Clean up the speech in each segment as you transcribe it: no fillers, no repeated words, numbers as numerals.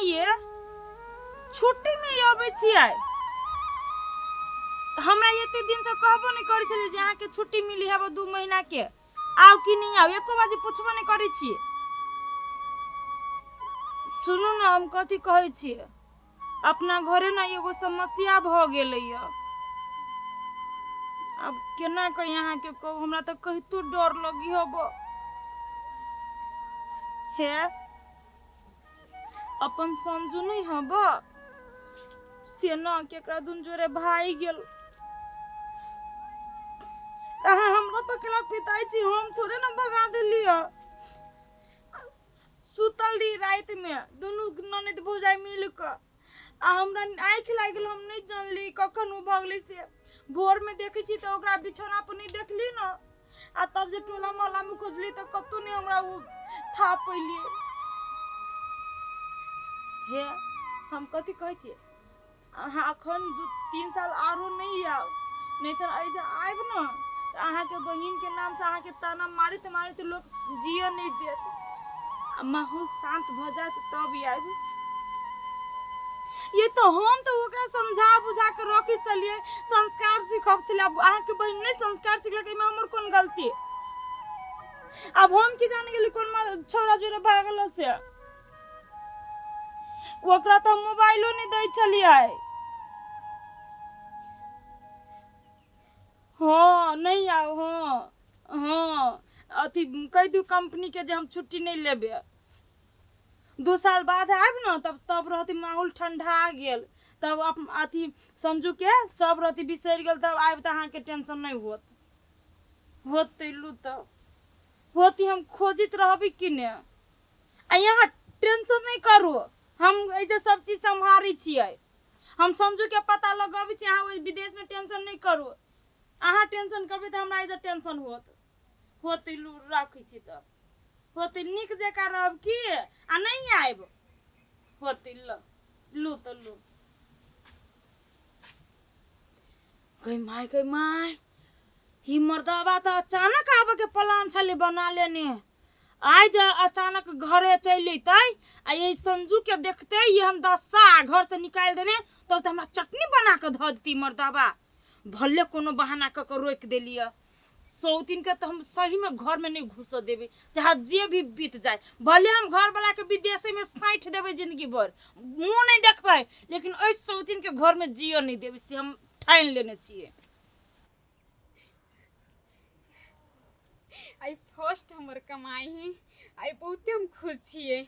ये छुट्टीमे अबै छियै। हमरा एते दिनसँ कहबो नहि करै छलियै जे अहाँके छुट्टी मिली हेबो 2 महीनाके, आउ कि नहि आउ, एको बाजी पुछबो नहि करै छियै। सुनू ने, हम कथी कहै छियै, अपना घरे ने एगो समस्या भऽ गेलैए। आब केना कऽ अहाँके कहू, हमरा तऽ कहितो डर लगी हब। हे अपन संजू नहि हब से न केकरा दुन जोरे भागि गेल। अहाँ हमरा पर केला पिताइ छी, हम थोड़े ने भगा देलियै। सुतल रही रातिमे दुनू ननद भौजाइ मिल कऽ, आ हमरा आँखि लागि गेल, हम नहि जानली कखन ओ भगलै से। भोरमे देखै छी तऽ ओकरा बिछौना पर नहि देखली ने, आ तब जे टोला मोहल्लामे खोजली तऽ कतहु नहि हमरा ओ था पैलियै। हे हम कथी कहै छियै, अहाँ अखन 2-3 साल आरो नहि आउ, नहि तऽ एहि जे आबि ने तऽ अहाँके बहिनके नामसँ अहाँके ताना मारैत मारैत लोक जियऽ नहि देत। आ माहौल शान्त भऽ जायत तब आबि। ये तो हम तऽ ओकरा समझा बुझा कऽ रखै छलियै, संस्कार सिखब छलियै। आब अहाँके बहिन नहि संस्कार सिखलक, एहिमे हमर कोन गलती? आब हम की जाने गेली कोन छौड़ा जोरे भागल से। ओकरा तऽ मोबाइलो नहि दै छलियै। हँ नहि आउ, हँ हँ अथी कहि दियौ कम्पनीके जे हम छुट्टी नहि लेबै, 2 साल बाद आयब ने तब, तब रहती माहौल ठंडा गेल, तब अथी संजूके सब रहती बिसरि गेल, तब आयब तऽ अहाँके टेंशन नहि होत। होतै लू तऽ होती, हम खोजैत रहबै कि ने। आ यहाँ टेंशन नहि करू, हम एहि जे सब चीज सम्हारै छियै, हम संजूके पता लगबै छी। अहाँ ओहि विदेशमे टेंशन नहि करू, अहाँ टेंशन करबै तऽ हमरा एहिजे टेंशन होत। होतै लू राखै छी तऽ होतै, नीक जकाँ रहब की आ नहि आयब। होतै ल लू तऽ लू। गै माय गै माय, ई मर्दबा तऽ अचानक आबऽके प्लान छलै बना लेने। आइ जे अचानक घरे चलि अयतै आ एहि संजूके देखते ई हम दशा घरसँ निकालि देने, तब तऽ हमरा चटनी बना कऽ धऽ देती मर्दबा। भले कोनो बहाना कऽ कऽ रोकि देलियै, सौतिनके तऽ हम सहीमे घरमे नहि घुसऽ देबै, चाहे जे भी बीत जाय। भले हम घरवलाके विदेशेमे साँठि देबै, जिंदगी भरि मुँह नहि देखबै, लेकिन एहि सौतिनके घरमे जियऽ नहि देबै, से हम ठानि लेने छियै। आइ फर्स्ट हमर कमाइ है, आइ बहुते हम खुश छियै।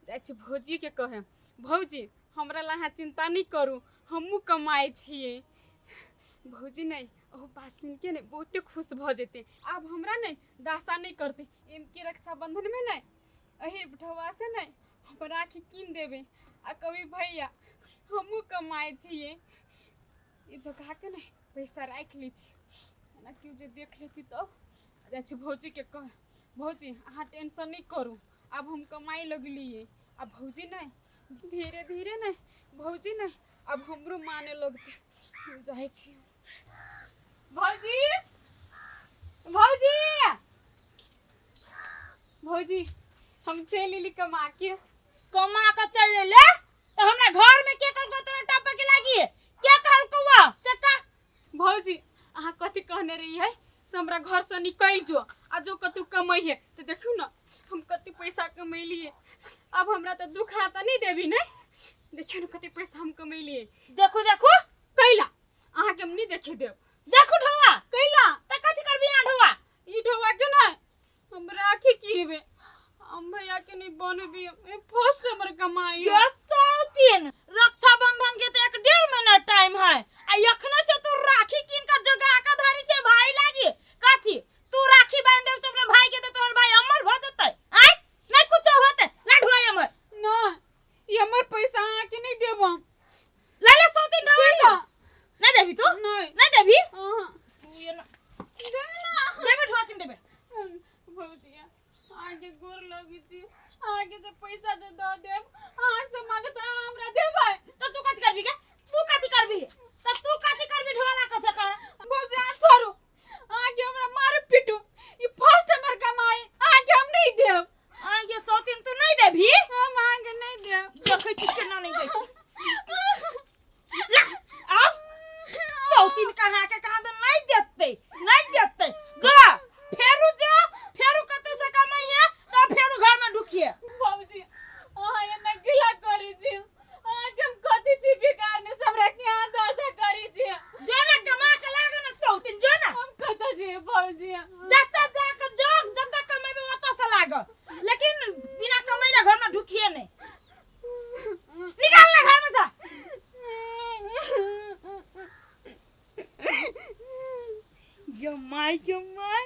जाइ छी भौजीके कहै, भौजी हमरा लए अहाँ चिन्ता नहि करू, हमहूँ कमाइ छियै। भौजी नहि ओहो बात सुनिके ने बहुते खुश भऽ जेतै, आब हमरा नहि दासा नहि करतै। एमके रक्षाबंधनमे नहि एहि ढौआसँ नहि हम राखी कीन देबै आ कभी भैया हमहूँ कमाइ छियै। ई जगहके नहि पैसा राखि लै छी, एना केओ जे देख लेती तब। जाइ छी भौजीके कह, भौजी अहाँ टेंशन नहि करू, आब हम कमाइ लगलियै। आ भौजी नहि धीरे धीरे नहि भौजी नहि आब हमरो माने लगतै। हम जाइ छी। भौजी भौजी भौजी हम चलि एली कमा के। कमा के चलि एले तऽ हमरा घर में के कहलकौ तोरा टपे के लागी? के कहलकौ वा से का? भौजी अहाँ कथी कहने रहियै से हमरा घरसँ निकलि जो आ जो कतहु कमैहे, तऽ देखियौ ने हम कते पैसा कमेलियै। आब हमरा तऽ दुखा तऽ नहि देबी ने? देखियौ ने कते पैसा हम कमेलियै। देखू देखू। कैला अहाँके हम नहि देखे देब। देखू ढौआ। कैला? तऽ कथी करबी यहाँ ढौआ? ई ढौआ के ने हम राखी किनबे, हम भैया के नहीं बनबी, फर्स्ट हमर कमाई। ये सौतीन, रक्षाबंधन के तो 1-1.5 महीना टाइम है, आ अखने से तू राखी कीन के जोगा के धरी छे भाई लागी। कथी तू राखी बांध देब तो अपने भाई के, तो तोहर भाई अमर भ जतै? आय नहीं कुछ होते ना ढोआ अमर। ना ये हमर पैसा अहाँ के नहीं देब हम। ले ले सौतीन ढोआ कैला? तू। नहीं देबी तू? नहीं। नहीं देबी? हाँ। तू ये ना दे ना। देबे ढोआ किन देबे? भौजी अहाँके गोर लगै छी, अहाँके जे पैसा जे दऽ देब, अहाँ से मांगत अहाँ हमरा देबै? तऽ तू कथी करबी गे? तू कथी करबी? तऽ तू कथी करबी ढोला कसे कर? भौजी अहाँ छोड़ू, अहाँके हमरा मारू पीटू, ई फर्स्ट हमर कमाई अहाँके हम नहीं देब। अहाँके सौतीन तू नहीं देबी? हम अहाँके नहीं देब। देखै छी केना नहि दै छै। ला, आब सौतीन कहाँ के कहाँ तो नहीं देते, नहीं देते। जा फेरू, जा फेरू कतौ से कमाई है तो फेरू घर में ढुकिए। बाबूजी अहाँ एना गिला करै छी, अहाँके हम कथी छी बिगाड़ने से हमरा के अहाँ दशा करै छी। जो ना कमा के लागे ना सौतीन, जो ना। हम कतऽ जेबै बाबूजी? जतऽ जा के जो जतऽ कमेबै ओतऽ से लाग, लेकिन बिना कमैले घर में ढुकिए नहीं। निकाल ना घर में से। यो my, यो my,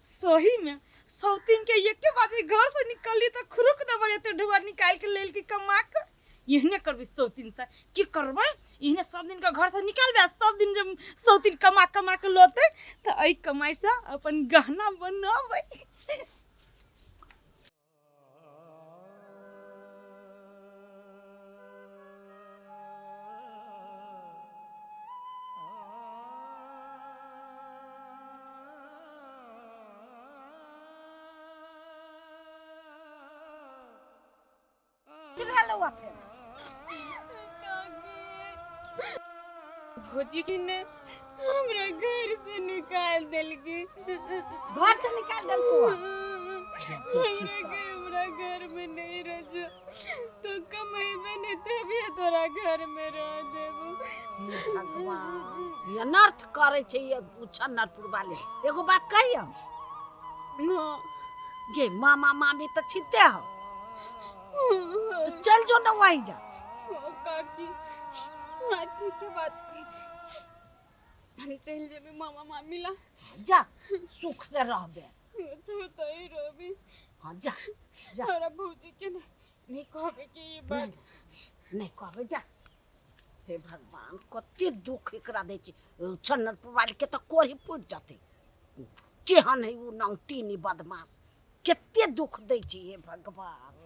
सही में सौतीन के एके बाजी घर से निकलली तो खुरुक देबर एते ढुआ निकाल के लेल की कमा के। एहने करबै सौतीन से की करबै? एहने सब दिन के घर से निकालबै आ सब दिन जब सौतीन कमा कमा के लौते तो एहि कमाई से अपन गहना बनबै। की भेलौ आ फेर? भौजी की ने हमरा घर से निकाल देलकी। घर से निकाल देलको? हमरा के हमरा घर में नहीं रह जो तो कमेबे नहीं तभी तोरा घर में रह देबो। हे भगवान, ई अनर्थ करै छै ये उछन्नरपुर वाले। एगो बात कहियौ? हाँ। गे मामा मामी तऽ छिते हो, तो चल जो ना वहीं जा। ओ काकी, हाँ ठीक है बात कहै छी, हम चलि जेबै मामा मामी ला। जा, सुख से रहबे। छोतई रहबी। हाँ जा जा। हमरा भौजी के नहीं नहीं कहबै कि ई बात। नहीं कहबै, जा। हे भगवान, कते दुख एकरा दै छै। छन्नरपुर वाली के तऽ कोढ़ी फूटि जेतै। केहन है उ नौतीनी बदमाश, कते दुख दै छै। हे भगवान।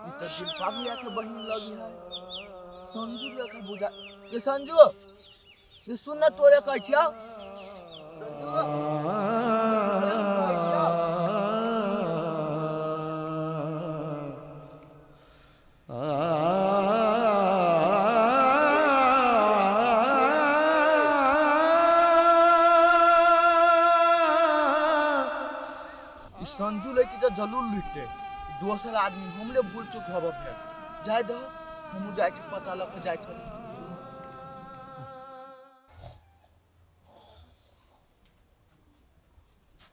ई तऽ शिल्पा भैया के बहिन लगी है, संजू लेखा बुझा। ये संजू, ये सुन ना, तोरे कहै छियौ संजू, कहै छियौ। ई संजू लेती तऽ जरूर लुटते दोसर आदमी, हमरे भूल चूक हब। फेर जाय दहो, हमहूँ जाइ छी, पता लऽ कऽ जाइ छली।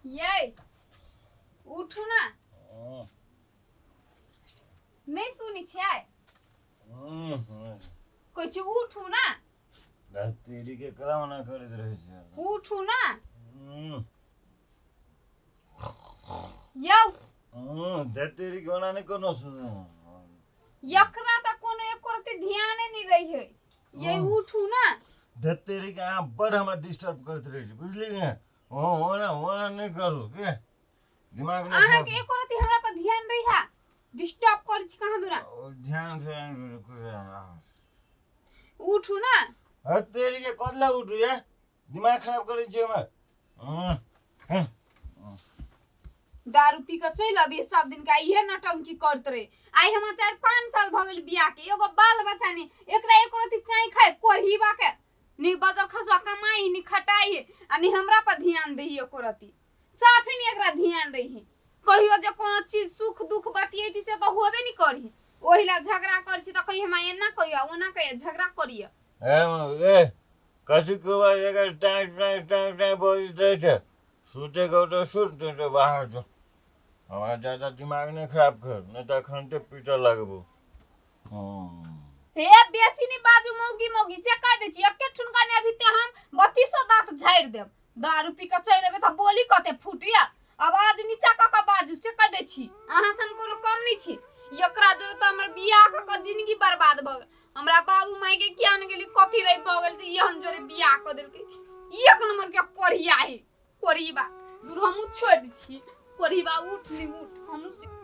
ये उठू ना। नहीं सुनी छियै? कहै छी उठू ना। तेरी के कला मना करैत रहै छै। उठू ना यौ। तेरी के ओना नहि कोनो सुन। यकरा तऽ कोनो एको रत्ती ध्याने नहीं रही है। ये उठू ना। धत्तेरी के, अहाँ बड़ हमरा डिस्टर्ब करैत रहै छै, बुझलियै ने? ओ ओना ओना नहि करू के दिमाग नहि अहाँ के एको रत्ती हमरा पर ध्यान रही है, डिस्टर्ब करै छी कहाँ दूरा। ध्यान से। उठू ना। धत्तेरी के, कतला उठू? या दिमाग खराब करै छै हमर। दारू पी कऽ चलि अबियै सब दिन का इहे नौटंकी करत रहे। आइ हमरा 4-5 साल भऽ गेल बियाह के, एगो बाल बच्चा नहीं। एकरा एको रत्ती चाय खाय कोढ़ीबा के नहीं, बजर खसुआ कमाई नहीं खटाई आ नहीं हमरा पर ध्यान दही एको रत्ती। साफे नहीं एकरा ध्यान रही। कहियो जे कोनो चीज सुख दुख बतियैती से तऽ होबे नहीं करही। ओहि ला झगड़ा करै छी तऽ कही हमरा एना कहियो ओना कहियो, झगड़ा करियो। ए कथी कहबै, एकर टाइम टाइम टाइम टाइम बजैत रहै छै। सुते के तऽ सुत, नहीं तऽ बाहर जो। हमरा ज्यादा दिमाग नहि खराब कर, नहीं तऽ एखन ते पीटऽ लगबो। हे बेसी नहीं बाजू मौगी मौगी से कह दै छी, एके ठुनका ने अभी ते हम 32 दांत झाड़ि देब। दारू पी कऽ चलि एबै तऽ बोली कते फूटिया, आवाज नीचा कऽ कऽ बाजू से कह दै छी। अहाँ से हम कोनो कम नहीं छी। एकरा जोरे तऽ हमर बियाह कऽ कऽ जिंदगी बर्बाद भऽ गेल। हमरा बाबू माय के किया ने गेली कथी रही भऽ गेल जे एहन जोरे बियाह कऽ देलकै। एक नंबर के कोढ़िया है कोढ़ीबा। दूर हमहूँ छोड़ दै छी कोढ़ीबा, उठ नहीं उठ हमहूँ।